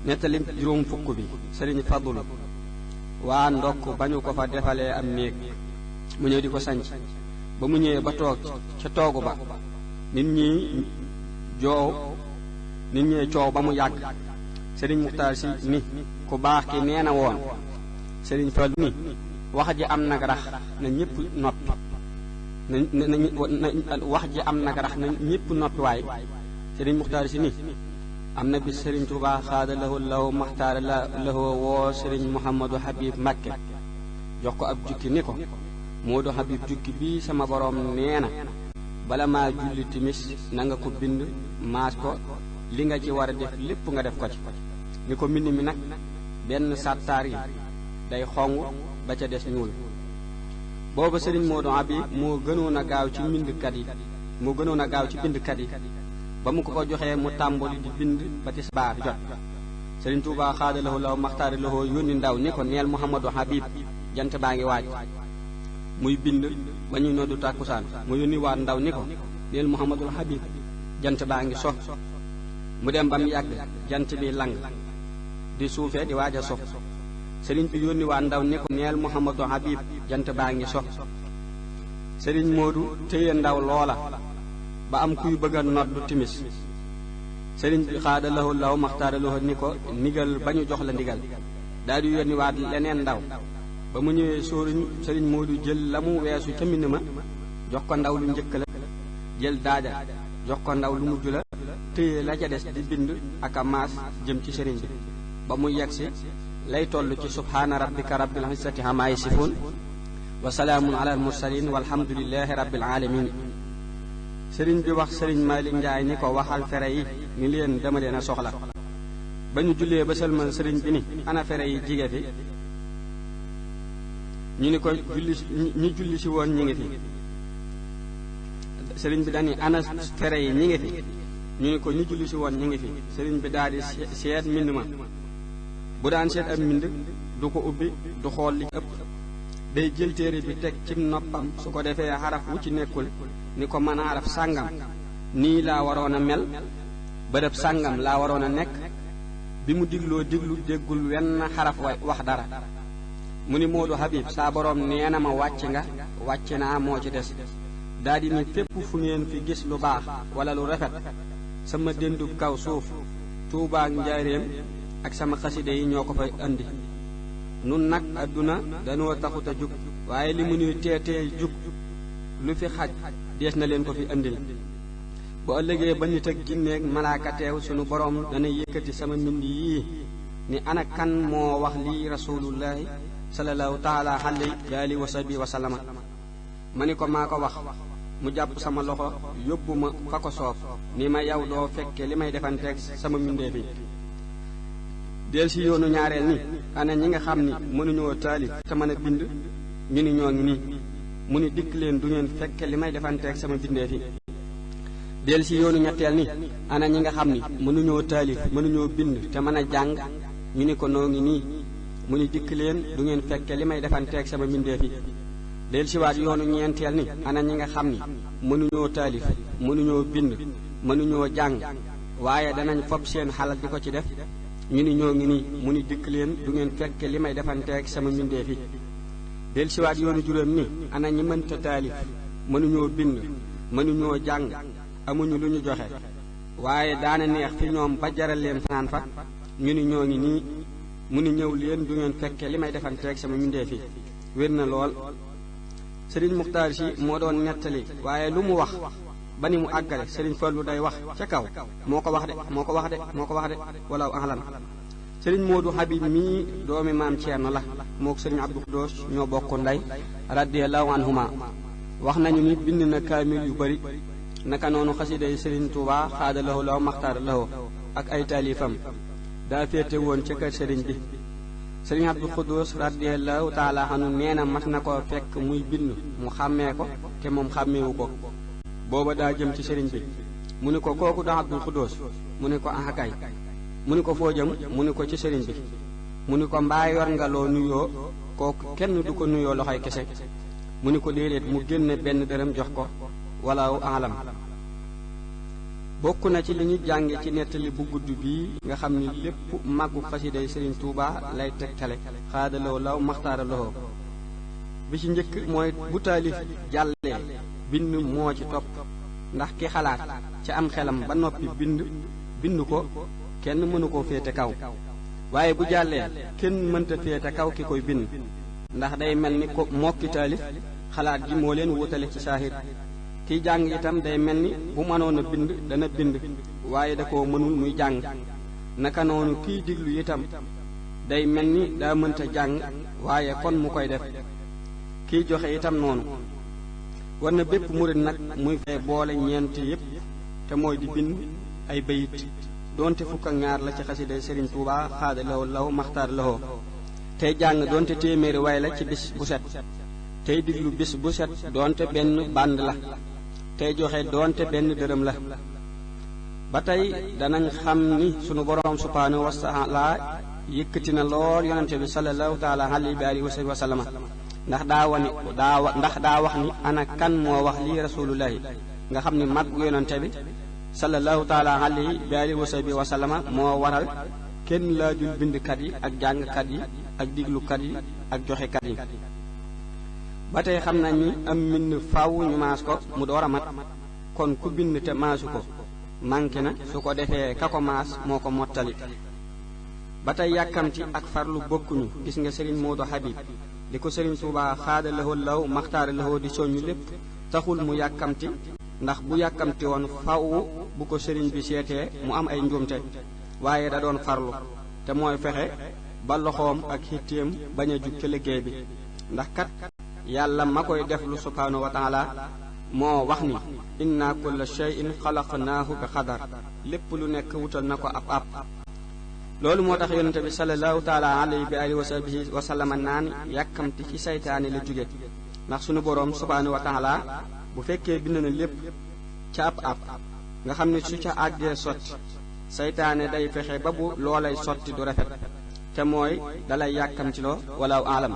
nettali juróom fukk bi sëriñ Fadlu waa ndokk bañu ko fa defalee am néeg mu ñëw di ko sanc ba mu ñëwee ba toog ca toogu ba nit ñi coow ba mu yàgg sëriñ Muxtaar Si ni ku baax ki nee na woon sëriñ Fallu ni wax ji am nag rax na ñëpp noppi wax ji am nag rax na ñëpp noppi waaye sëriñ Muxtaar Si ni am na bis sëriñ Tuubaa xaada lahu maxtaara lahu woo sëriñ Muhammadu Habib Mbakke jox ko ab jukki ni ko Moodu Habib jukki bii sama boroom nee na bala maa julli timis na nga ko bind maas ko li nga ci war a def lépp nga def ko ci ni ko mbind mi nag benn sàttaar yi day xong ba ca des ñuul booba sëriñ Moodu Habib moo gënoon a gaaw ci bindkat yi ba mu ko joxee mu tàmbali di bind ba tisbaar jot sëriñ Tuubaa xaada lahu maxtaara lahu yónni ndaw ni ko neel Muhammadu Habib jant baa ngi waaj muy bind ba ñuy noddu tàkkusaan mu yónni waat ndaw ni ko neel Muhammadul Habib jant baa ngi so mu dem ba mu yàgg jant bi lang di suufee di waaj a so sëriñ bi yónni waat ndaw ni ko neel Muhammadu Habib jant baa ngi so sëriñ Moodu téye ndaw loola ba am kuy bëgg a noddu timis sëriñ bi xaada lahu maxtaara lahu ni ko ndigal ba ñu jox la ndigal daal di yónni waat leneen ndaw ba mu ñëwee sëriñ Moodu jël la mu weesu ca mbind ma jox ko ndaw lu njëkk la jël daaja jox ko ndaw lu mujj la téye la ca des di bind ak a maas jëm ci sëriñ bi ba mu yegsi lay toll ci subhaana rabbika rabbil izzati ammaa yasifuun wa salaamun alal mursaliin walhamdulillahi rabbil aalamiin sëriñ bi wax sëriñ Malick Njaay ni ko waxal fere yi ni leen dama leen a soxla ba ñu jullee ba sëlmal sëriñ bi ni ana fere yi jige fi ñu ni ko ñi julli si woon ñi ngi fi sëriñ bi dani ana fere yi ñi ngi fi ñu ni ko ñi julli si woon ñi ngi fi sëriñ bi daal di seet mbind ma bu daan seet ab mbind du ko ubbi du xool li ëpp day jël téere bi teg ci noppam su ko defee xaraf wu ci nekkul ni ko mën a xaraf sàngam nii laa waroon a mel bërëb sàngam laa waroon a nekk bi mu diglu déggul wenn xaraf wax dara mu ni Moodu Habib saa boroom nee na ma wàcc naa moo ci des daal di ni fépp fu ngeen fi gis lu baax wala lu rafet sama déndub kaw suuf Tuubaa ak Njaaréem ak sama xaside yi ñoo ko fay andi nun nag adduna dañoo taxut a jug waaye li mu nuy teetee jug lu fi xaj dees na leen ko fi andil bu ëllëgee ba nit ak jinneeg malaaka teew sunu boroom dana yëkkati sama mbind yii ni ana kan moo wax lii rasulullahi sallallahu taala alayhi wa sahbihi wa sallama ma ni ko maa ko wax mu jàpp sama loxo yóbbu ma fa ko soob ni ma yow doo fekke li may defanteeg sama mbindee fi del si yoonu ñaareel ni ana ñi nga xam ni mënuñoo taalif te mën a bind ñu ni ñoo ngi nii mu ni dikk leen du ngeen fekke li may defanteeg sama bindee fi del si yoonu ñetteel ni ana ñi nga xam ni mënuñoo taalif mënuñoo bind te mën a jàng ñu ni ko noo ngi nii mu ni dikk leen du ngeen fekke li may defanteeg sama bindee fi del si waat yoonu ñeenteel ni ana ñi nga xam ni mënuñoo taalif mënuñoo bind mënuñoo jàng waaye danañ fob seen xalal di ko ci def ñu ni ñoo ngi nii mu ni dikk leen du ngeen fekke li may defanteeg sama mbindee fi del siwaat yoonu juróom ni ana ñi mënta taalif mënuñoo bind mënuñoo jàng amuñu lu ñu joxe waaye daana neex fi ñoom ba jaral leen fanaan fa ñu ni ñoo ngi nii mu ni ñëw leen du ngeen fekke li may defanteeg sama mbindee fi wér na lool sëriñ Muxtaar Si moo doon nettali waaye lu mu wax ba ni mu àggale sëriñ Fallu day wax ca kaw moo ko wax de walaw ahlan sëriñ Moodu Habib mii doomi maam Ceerno la mook sëriñ Abdu Xudoos ñoo bokk ndey radiyallahu anhuma wax nañu ni bind na kaamil yu bari naka noonu xasida yi sëriñ Tuubaa xaada lahu maxtaara lahu ak ay taalifam daa féete woon ca kër sëriñ bi sëriñ Abdu Xudoos radiyallahu taala anhu nee na mas na ko fekk muy bind mu xàmmee ko te moom xàmmeewu ko booba daa jëm ci sëriñ bi mu ni ko kooku da Abdul Xudoos mu ni ko ahakay mu ni ko foo jëm mu ni ko ci sëriñ bi mu ni ko mbaa yor nga loo nuyoo kooku kenn du ko nuyoo loxoy kese mu ni ko déedéet mu génne benn dërëm jox ko walaahu alam bokk na ci li ñu jànge ci nettali bu gudd bii nga xam ni lépp màggu xasiday Sëriñ Tuubaa lay tegtale xaadaloo law maxtaaraloo bi ci njëkk mooy bu taalif jàllee bind moo ci topp ndax ki xalaat ci am xelam ba noppi bind ko kenn mënu koo féete kaw waaye bu jàllee kenn mënta féete kaw ki koy bind ndax day mel ni ko mokki taalif xalaat ji moo leen wutale ci saahir kiy jàng itam day mel ni bu mënoon a bind dana bind waaye da koo mënul muy jàng naka noonu kiy diglu itam day mel ni daa mënta jàng waaye kon mu koy def kiy joxe itam noonu war na bépp murit nag muy fee boole ñeent yépp te mooy di bind ay bayit doonte fukk ak ñaar la ci xasiday Sëriñ Tuubaa xaada law maxtaar lahoo tey jàng doonte téeméeri way la ci bis bu set tey diglu bis bu set doonte benn bànd la tey joxe doonte benn dërëm la ba tey danañ xam ni sunu boroom subhaanahu wa taala yëkkati na lool yonente bi sallallahu taala alayhi wa sallama ndax daa wax ni ana kan moo wax lii rasulullahi nga xam ni mag yonente bi sallallahu taala alayhi wa sallama moo waral kenn laajul bindkat yi ak jàngkat yi ak diglukat yi ak joxekat yi ba tey xam nañ ni am mbind faaw ñu maas ko mu door a mat kon ku bind te maasu ko manqué na su ko defee ka ko maas moo ko mottali ba tey yàkkamti ak farlu bokkuñu gis nga sëriñ Moodu Habib di ko sëriñ Tuubaa xaada lahoo law maxtaara lahoo di soññu lépp taxul mu yàkkamti ndax bu yàkkamti woon faaw bu ko sëriñ bi seetee mu am ay njuumte waaye da doon farlu te mooy fexe ba loxoom ak xitteem bañ a jug ca liggéey bi ndax kat yàlla ma koy def lu subhaanahu wa taala moo wax ni inna kulla shay'in xalaqnaahu bi xadar lépp lu nekk wutal na ko ab loolu moo tax yonente bi sallallahu taala alayhi wa sallama naan yàkkamti ci saytaane la jóge ndax sunu boroom subhaanahu wa taala bu fekkee bind na lépp ca ab nga xam ne su ca àggee sotti saytaane day fexe ba bu loolay sotti du rafet te mooy dalay yàkkamti loo wala alam